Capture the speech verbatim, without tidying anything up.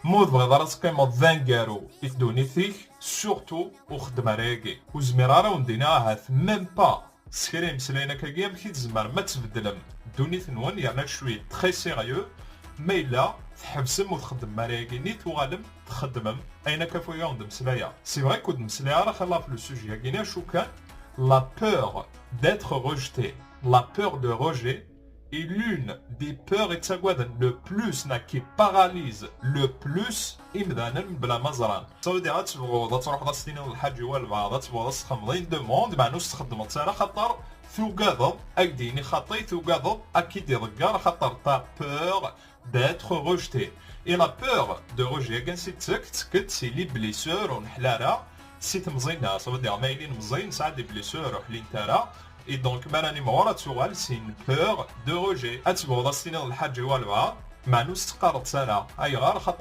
Ma ur tebɣiḍ ara ad teqqimeḍ d aneggaru i ddunit-ik, surtout ur xeddem ara ayagi. Ur zmireɣ ara ad wen-d-iniɣ ahat même pas s kra imeslayen akkagi amek i tzemrem ad tbeddlem ddunit-nwen, yerna cwi très sérieux. Ma yella tḥebsem ur txeddmem ara ayagi-nni, tuɣalem txeddmem ayen akka ɣef waya ur d-mmeslayeɣ. C'est vrai que ur d-mmeslayeɣ ara xilla ɣef le sujet-agi-nni, acu kan, la peur d'être rejeté, la peur de rejet est l'une des peurs i ttagaden le plus, neɣ qui paralyse le plus imdanen mebla ma ẓran. Ça veut dire ad tebɣuḍ ad truḥeḍ ad s-tiniḍ lḥaǧa i walbeɛḍ, ad tebɣuḍ ad s-txedmeḍ une demande, meɛna ur s-txeddmeḍ ara xaṭer tugadeḍ, ad k-d-yini xaṭi, tugadeḍ ad k-id-iḍegger xaṭer t'as peur d'être rejeté. Et la peur de rejet, ansi d-tettek? Tettek-d si les blessures ur neḥla ara si temẓi-nneɣ. Ça veut dire ma yili nemẓi nesɛa des blessures ur ḥlint ara. Et donc, mi ara nimɣur ad tuɣal c'est une peur de rejet. Ad tebɣuḍ ad s-tiniḍ lḥaǧa i walbeɛḍ, meɛna ur s-teqqareḍ ara. Ayɣer? Xaṭer